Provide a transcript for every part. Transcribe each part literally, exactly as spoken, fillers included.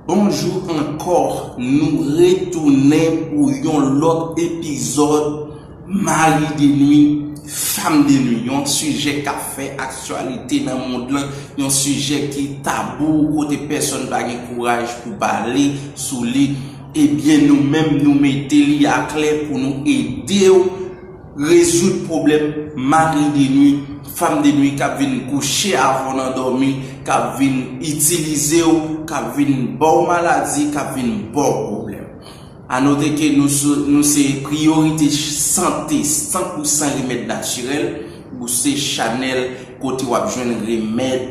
Bonjou ankò, nou retounen pou yon lòt epizòd Mari de nwi, fanm de nwi, yon sijè k ap fè aktyalite nan mond lan, yon sijè ki tabou, kote pèsonn pa gen kouraj pou pale sou li. Ebyen, nou menm, nou mete li aklè pou nou ede w rezoud pwoblèm mari de nwi, fanm de nwi k ap vin kouche avè w nan dòmi, k ap vin itilize w, k ap vin ba w maladi, k ap vin ba w pwoblèm. A note ke nou se, nou se Priyorite Sante san pou san remèd natirèl, ou se chanèl kote w ap jwenn remèd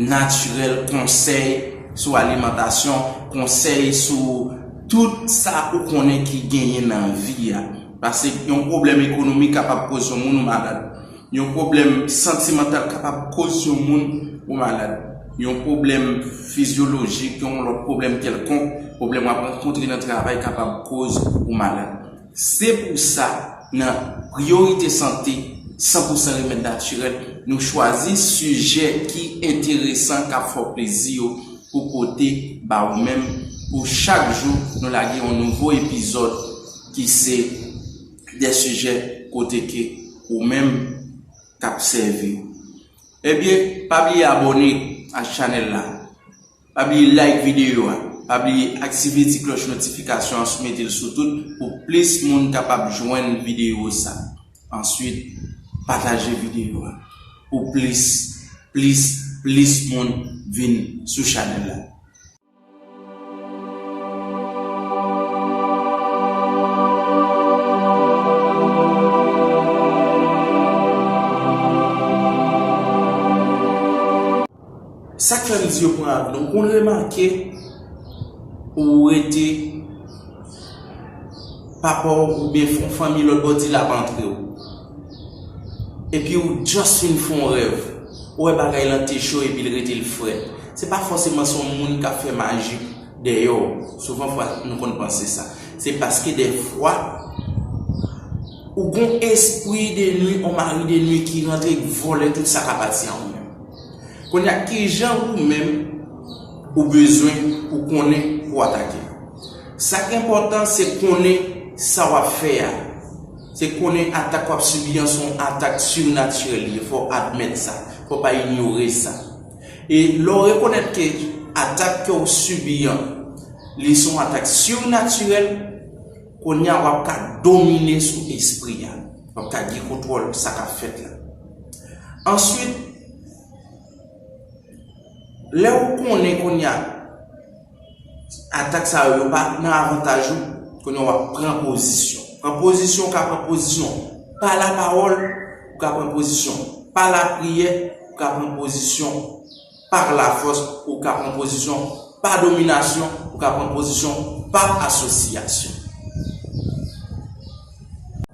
natirèl, konsèy sou alimantasyon, konsèy sou tout sa ou konnen ki genyen nan vi a. Paske yon pwoblèm ekonomik kapab koz yon moun ou malad. Yon pwoblèm santimantal kapab koz yon moun ou malad. Yon pwoblèm fizyolojik, yon lòt pwoblèm kèlkonk, pwoblèm w ap rankontre nan travay kapab koz ou malad. Se pou sa, nan Priyorite Sante san pou san remèd natirèl, nou chwazi sijè ki enteresan, k ap fè w plezi yo pou pote ba ou menm, pou chak jou nou lage yon nouvo epizòd ki se de sijè kote ke ou menm k ap sèvi. Ebyen, pa bliye abòne ak chanèl la. Pa bliye like videyo a. Pa bliye aktive ti klòch notifikasyon an, sou mete l sou tout pou plis moun kapab jwenn videyo sa. Answit, pataje videyo a pou plis, plis, plis moun vin sou chanèl la. Sa k fè m di yo pran avi, ou konn remake ou rete papa w oubyen fon fanmi lòt bò di l ap antre w. Epi ou just fin fè yon rèv. Ou wè bagay lan te cho epi l rete l frèt. Se pa fòseman se yon moun k ap fè maji dèyè w. Souvan fwa nou konn panse sa. Se paske dèfwa ou gon espri de nwi, yon mari de nwi ki rantre vòlè tout sa k apatyen a ou menm. Kounye a, kijan ou menm ou bezwen pou konnen pou atake? Sa k enpòtan, se konnen sa w ap fè a. Se konnen atak w ap sibi an se yon atak sirnatirèl li ye. Fò w admèt sa. Fò w pa inyore sa. E lè w rekonèt ke atak ke w sibi an, li se yon atak sirnatirèl, kounye a w ap ka domine sou espri a. W ap ka gen kontwòl sa k ap fèt la. Answit, lè w konnen kounye a atak sa yo, yo pa nan avantaj ou, kounye a w ap pran pozisyon. Pran pozisyon, ou ka pran pozisyon pa lapawòl, ou ka pran pozisyon pa lapriyè, ou ka pran pozisyon pa lafòs, ou ka pran pozisyon pa dominasyon, ou ka pran pozisyon pa asosyasyon.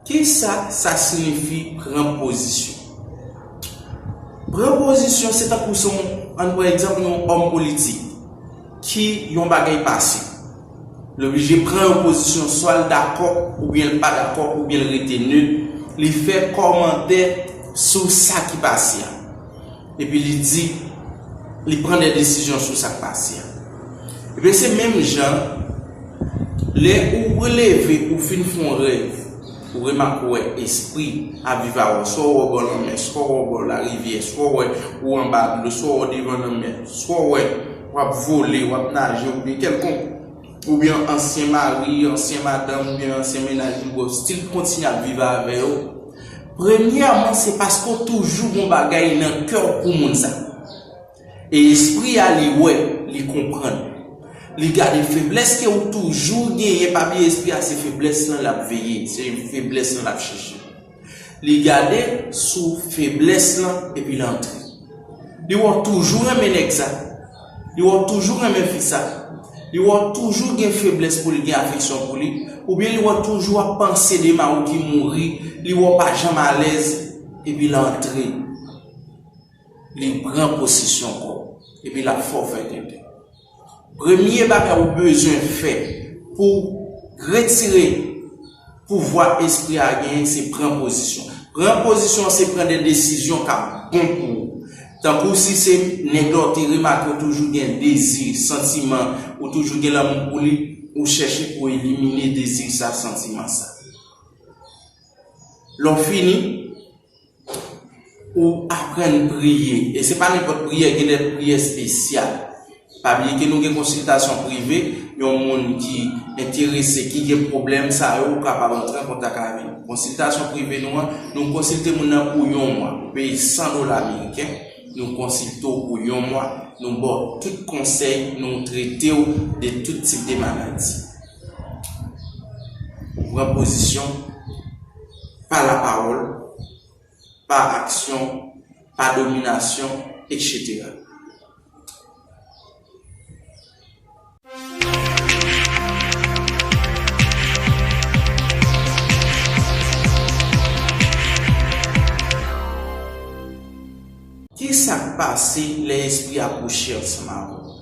Kisa sa siyifi pran pozisyon? Pran pozisyon, se tankou se yon, ann pran egzanp, yon òm politik ki yon bagay pase. Li oblije pran yon pozisyon, swa l dakò, oubyen l pa dakò, oubyen l rete net, li fè kòmantè sou sa ki pase a. Epi li di, li pran de desizyon sou sa k pase a. Ebyen, se menm jan, lè ou leve, ou fin fè yon rèv, ou remake w wè espri ap viv avè w, swa w wè w bò lanmè, swa w wè w bò larivyè, swa w wè ou anba dlo, swa w wè w devan lanmè, swa w wè w ap vole, w ap naje, oubyen kèlkonk, oubyen ansyen mari, ansyen madanm, oubyen ansyen mennaj li, ou still kontinye ap viv avè yo. Premyèman, se paske w toujou gon bagay nan kè w pou moun sa. E espri a, li wè, li konprann. Li gade feblès ke ou toujou genyen, pa bliye espri a se feblès lan l ap veye, se feblès lan l ap chèche. Li gade sou feblès lan epi l antre. Li wè w toujou renmen nèg sa. Li wè w toujou renmen fi sa. Li wè w toujou gen feblès pou li, gen afeksyon pou li. Oubyen li wè w toujou ap panse de mari w ki mouri. Li wè w pa janm alèz epi l antre. Li pran posesyon kò w. Epi l ap fè w fè tenten. Premye bagay ou bezwen fè pou retire pouvwa espri a genyen, se pran pozisyon. Pran pozisyon, se pran de desizyon k ap bon pou ou. Tankou si se nèg la w te remake w toujou gen dezi, santiman, ou toujou gen lanmou pou li, ou chèche pou elimine dezi sa, santiman sa. Lè w fini, ou aprann priye. E se pa nenpòt priyè, gen de priyè espesyal. Pa bliye ke nou gen konsiltasyon prive, yon moun ki enterese, ki gen pwoblèm sa yo, ou kapab antre an kontak avè nou. Konsiltasyon prive nou an, nou konsilte moun nan pou yon mwa. Ou peye san dola ameriken, nou konsilte w pou yon mwa, nou ba w tout konsèy, nou trete w de tout tip de maladi. Ou pran pozisyon pa lapawòl, pa aksyon, pa dominasyon, etsetera. Kisa k pase lè espri a kouche ansanm avè w?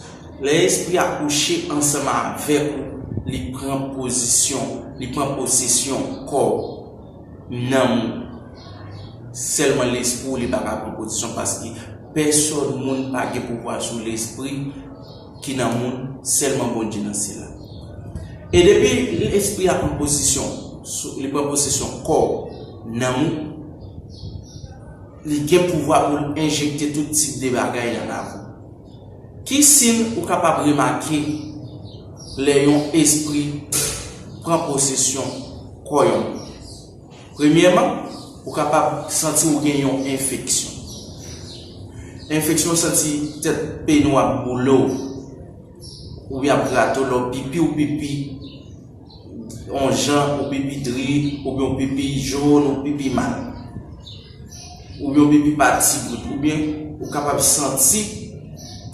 Lè espri a kouche ansanm avèk ou, li pran pozisyon, li pran posesyon kò w, nanm ou. Sèlman lespri w li pa ka pran pozisyon, paske pèsòn moun pa gen pouvwa sou lespri ki nan moun, sèlman Bondye nan syèl la. E depi lespri a pran pozisyon, sou- li pran posesyon kò w, nanm ou, li gen pouvwa pou l enjekte tout tip de bagay nan lavi w. Ki siy ou kapab remake lè yon espri pran posesyon kò yon moun? Premyèman, ou kapab santi ou gen yon enfeksyon. Enfeksyon, santi tèt peye w ap boule w, oubyen ap grate w, lè w pipi, ou pipi yon jan, ou pipi dri, oubyen ou pipi jòn, ou pipi mal, oubyen ou pipi pa ti gout, oubyen ou kapab santi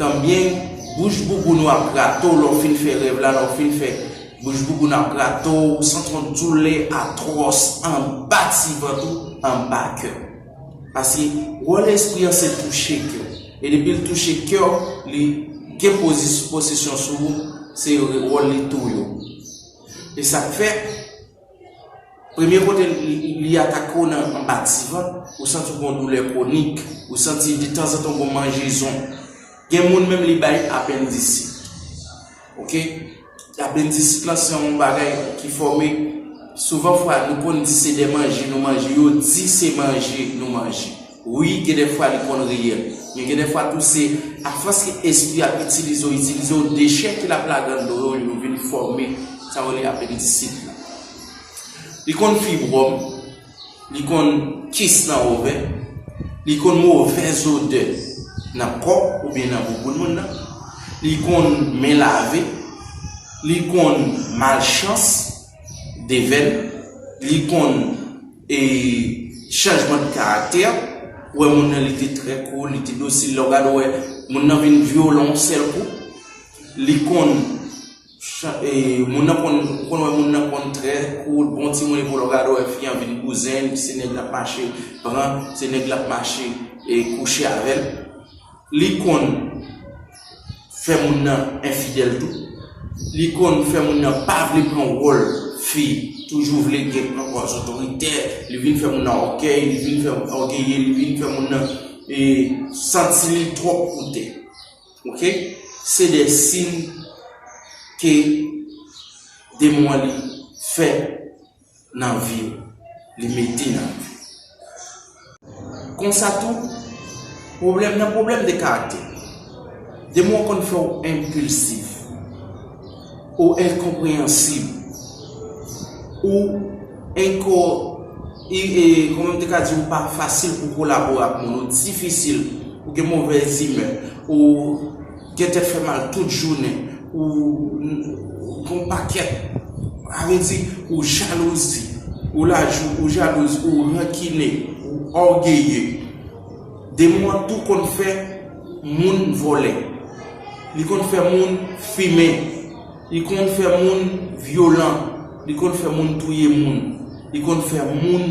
tanbyen bouch bouboun ou ap grate w, lè w fin fè rèv la, lè w fin fè bouch bouboun ap grate w, ou santi yon doulè atwòs anba ti vant ou, anba kè w. Paske wòl espri an se touche kè w. E depi l touche kè w, li gen pozis- posesyon sou ou, se wòl li touye w. E sa k fè, premye kote li, li atake w nan anba ti vant, ou santi w gen yon doulè kwonik, ou santi detanzantan w gen yon manjezon. Gen moun menm li bay apendisit. Oke? Apendisit lan se yon bagay ki fòme, souvan fwa nou konn di se de manje nou manje, yo di se manje nou manje. Wi, gen de fwa li konn reyèl. Men gen de fwa tou se afòs ke espri ap itilize w, itilize w, dechè ke l ap lage anndan w yo, yo vin fòme sa yo rele apendisit la. Li konn fibwòm, li konn kis nan ovè, li konn movèz odè nan kò oubyen nan bouboun moun nan, li konn men lave, li konn malchans devèn, li konn e chanjman de karaktè. Ou wè moun nan li te trè cool, li te dosil, lè w gade w wè moun nan vin vyolan yon sèl kou. Li konn chan- e, moun nan konn, ou konn wè moun nan konn trè cool, bon timoun, epi lè w gade w wè fi an vin bouzen, se nèg l ap mache pran, se nèg l ap mache e kouche avè l. Li konn fè moun nan enfidèl tou. Li konn fè moun nan pa vle pran wòl fi, toujou vle gen pran wòl otoritè, li vin fè moun nan ògèy, li vin fè ògeye, li vin fè moun nan e, santi li twòp koute. Oke? Se de siy ke demon an li fè nan vi w, li mete nan vi w. Konsa tou, pwoblèm nan pwoblèm de karaktè. Demon an konn fè w enpilsif, ou enkonpreyansib, ou enko, e, e, kòman m te ka di, ou pa fasil pou kolabore ak moun, ou difisil, ou gen movèz imè, ou gen tèt fè mal tout jounen, ou, ou gen yon pakèt, sa vle di, ou jalouzi, ou lajou, ou jalouz, ou rankine, ou ògeye. Demon an tou konn fè moun vòlè. Li konn fè moun fimen. Li konn fè moun vyolan. Li konn fè moun touye moun. Li konn fè moun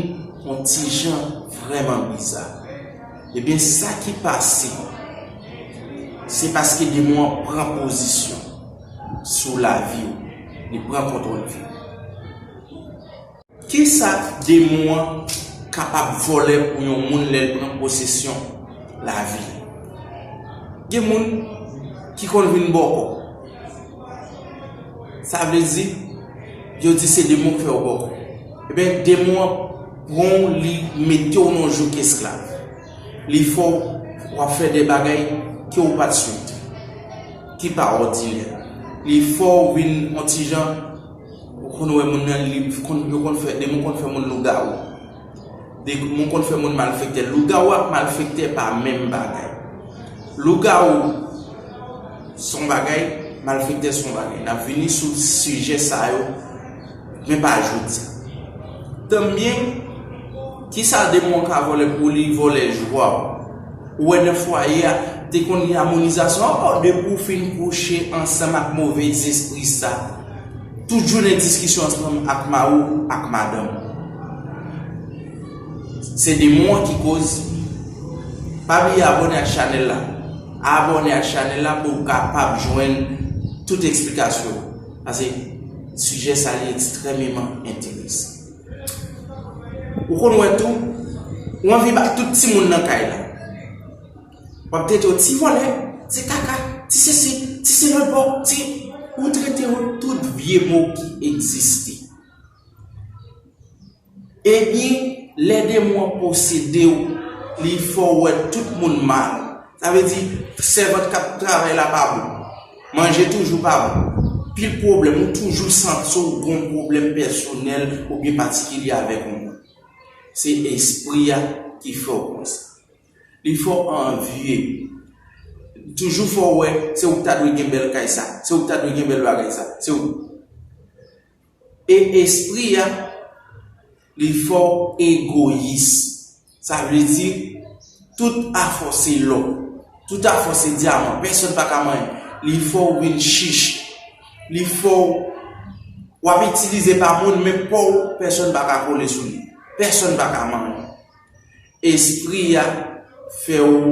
yon ti jan vrèman biza. Ebyen, sa ki pase, se paske demon an pran pozisyon sou lavi w. Li pran kontwòl vi w. Kisa demon an kapab vòlè pou yon moun lè l pran posesyon lavi l? Gen moun ki konn vin bòkò. Sa vle di, yo di se demon k fè w bòkò. Ebyen, demon an pran w, li mete w nan yon jouk esklav. Li fè w, w ap fè de bagay ke w pa t swete, ki pa òdinè. Li fè w vin yon ti jan, ou konn wè moun nan, li konn, yo konn fè, demon konn fè moun lougawou. Demon konn fè moun malfektè. Lougawou ak malfektè pa menm bagay. Lougawou se yon bagay, malfektè se yon bagay. N ap vini sou sijè sa yo, men pa jodi. Tanbyen, kisa demon ka vòlè pou li? Vòlè jwa w. Ou wè nan fwaye a, te konn gen amonizasyon. Oh, depi w fin kouche ansanm ak move zespri sa, toujou nan diskisyon ansanm ak mari w, ak madanm ou. Se demon an ki koz. Pa bliye abòne ak chanèl la. Abòne ak chanèl la pou w kapab jwenn tout eksplikasyon. Paske sijè sa li ekstrèmeman enteresan. Ou konn wè tou, ou anvi bat tout timoun nan kay la. W ap trete yo ti vòlè, ti kaka, ti sesi, ti se lòt bò, ti, ou trete yo tout vye mo ki egziste. Ebyen, lè demon an posede w, li fè w wè tout moun mal. Sa vle di, sèvant k ap travay la pa bon. Manje toujou pa bon. Pil pwoblèm, ou toujou santi w gon pwoblèm pèsonèl oubyen patikilye avèk yon moun. Se espri a ki fè w konsa. Li fè w anvye. Toujou fè w wè, se ou k ta dwe gen bèl kay sa, se ou k ta dwe gen bèl bagay sa, se ou. E espri a, li fè w egoyis. Sa vle di, tout afè w se lò, tout afè w se dyaman, pèsonn pa ka manyen. Li fè w vin chich. Li fè w, w ap itilize pa moun, men pa w, pèsonn pa ka kole sou li. Pèsonn pa ka manyen. Espri a fè w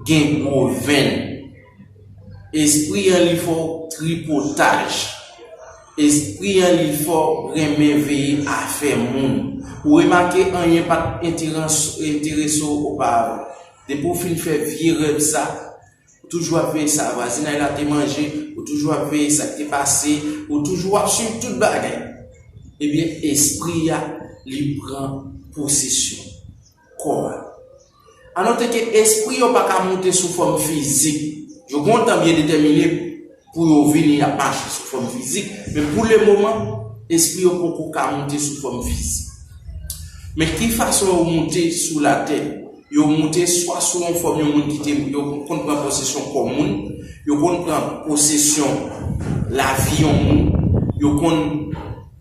gen gwo venn. Espri an li fè w tripotaj. Espri an li fè w renmen veye afè moun. Ou remake anyen pa t enterans-, enterese w oparavan. Depi w fin fè vye rèv sa, ou toujou ap veye sa vwazinay la te manje, ou toujou ap veye sa k te pase, ou toujou ap swiv tout bagay. Ebyen, espri a, li pran posesyon kò a. Anote ke espri yo pa ka moute sou fòm fizik. Yo gen yon tan byen detèmine pou yo vini, y ap mache sou fòm fizik. Men pou le moman, espri yo poko ka moute sou fòm fizik. Men ki fason yo moute sou latè? Yo moute swa sou yon fòm yon moun ki te, yo konn pran posesyon kò moun, yo konn pran posesyon lavi yon moun, yo konn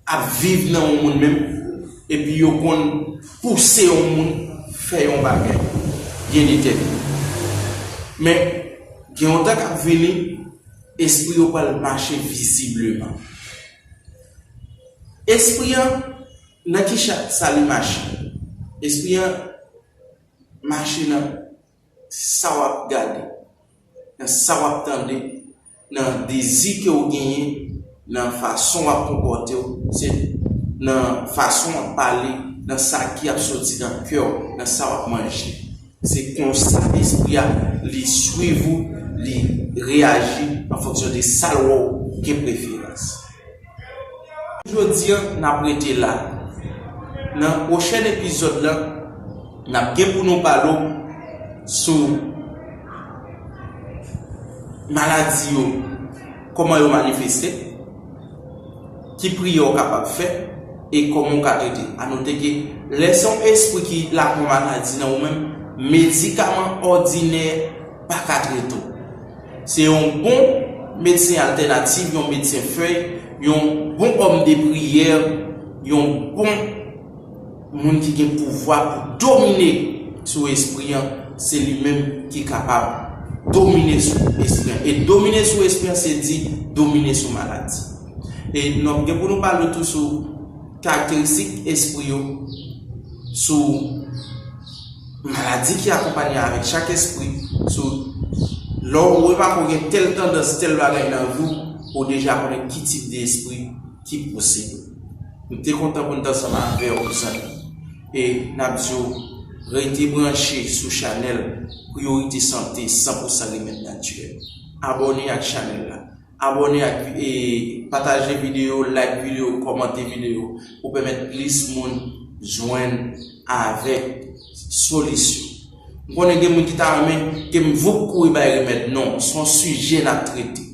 ap viv nan yon moun menm, epi yo konn pouse yon moun fè yon bagay byen detèmine. Men, gen yon tan k ap vini, espri yo pral mache vizibleman. Espri an, nan ki sa, sa li mache? Espri an mache nan sa w ap gade, nan sa w ap tande, nan dezi ke w genyen, nan fason w ap konpòte w, se nan fason w ap pale, nan sa ki ap soti nan kè w, nan sa w ap manje. Se konsa espri a, li swiv ou, li reyaji an fonksyon de sa l wè w gen preferans. Jodi a, n ap rete la. Nan pwochèn epizòd la, n ap gen pou nou pale w sou maladi yo, kòman yo manifeste, ki priyè w kapab fè, e kòman w ka trete. Anote ke lè se yon espri ki lakòz maladi nan ou menm, medikaman òdinè pa ka trete w. Se yon bon medsen altènatif, yon medsen fèy, yon bon òm de priyè, yon bon moun ki gen pouvwa pou domine sou espri an, se li menm ki kapab domine sou espri an. E domine sou espri an, se di domine sou maladi. E n ap gen pou nou pale tou sou karakteristik espri yo, sou maladi ki akonpanye avèk chak espri, sou lè w remake w gen tèl tandans, tèl bagay nan vi w, ou deja konnen ki tip de espri ki posede w. Nou te kontan pou n te ansanm avè w, zanmi. E n ap di w, Rete branche sou chanèl Priyorite Sante san pou san Remèd Natirèl. Abòne ak chanèl la. Abòne ak, e, pataje videyo, like videyo, kòmante videyo pou pèmèt plis moun jwenn avèk solisyon. M konnen gen moun ki ta renmen ke m voup kouri bay remèd. Non, se yon sijè n ap trete.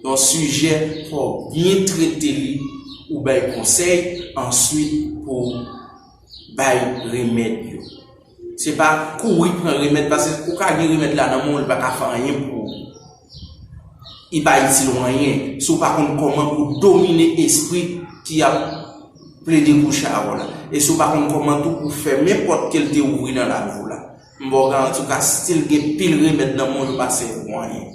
Yon sijè, fò w byen trete li, ou bay konsèy, answit pou w bay remèd yo. Se pa kouri pran remèd, paske ou ka gen remèd la nan men w, li pa ka fè anyen pou ou. Li pa itil ou anyen si w pa konn kòman pou w domine espri ki ap plede kouche avè w la. E si w pa konn kòman tou pou w fèmen pòt ke l te ouvri nan lavi w la. M ba w garanti, ou ka still gen pil remèd nan men w, li pa sèvi pou anyen.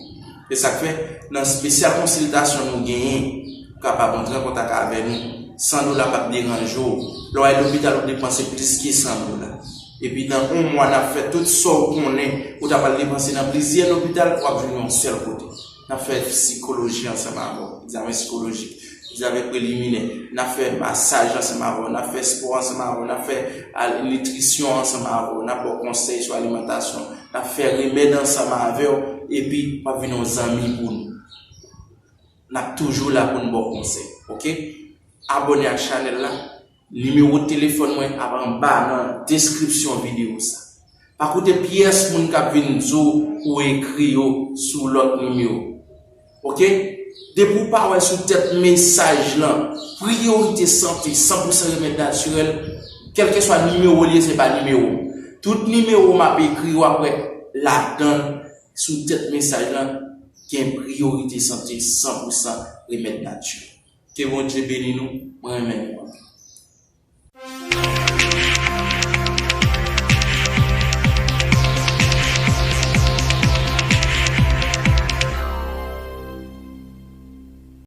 Se sa k fè, nan espesyal konsiltasyon nou genyen, ou kapab antre an kontak avè nou. San dola p ap deranje w. Lè w al lopital, ou depanse plis ke san dola. Epi nan yon mwa, n ap fè tout sa w konnen ou ta pral depanse nan plizyè lopital, w ap jwenn yon sèl kote. N ap fè sikoloji ansanm avè w, egzamen sikolojik, egzamen preliminè, n ap fè masaj ansanm avè w, n ap fè spò ansanm avè w, n ap fè al-, nitrisyon ansanm avè w, n ap ba w konsèy sou alimantasyon, n ap fè remèd ansanm avè w, epi w ap vin yon zanmi pou nou. N ap toujou la pou n ba w konsèy, oke? Abòne ak chanèl la. Nimewo telefòn mwen ap anba nan deskripsyon videyo sa. Pa koute pyès moun k ap vin di w pou w ekri yo sou lòt nimewo. Oke? Depi w pa wè sou tèt mesaj lan, Priyorite Sante san pou san Remèd Natirèl, kèlkeswa nimewo l ye, se pa nimewo m. Tout nimewo m ap ekri yo ap wè ladan l, sou tèt mesaj lan, gen Priyorite Sante san pou san Remèd Natirèl. Ke Bondye beni nou, mwen renmen nou anpil.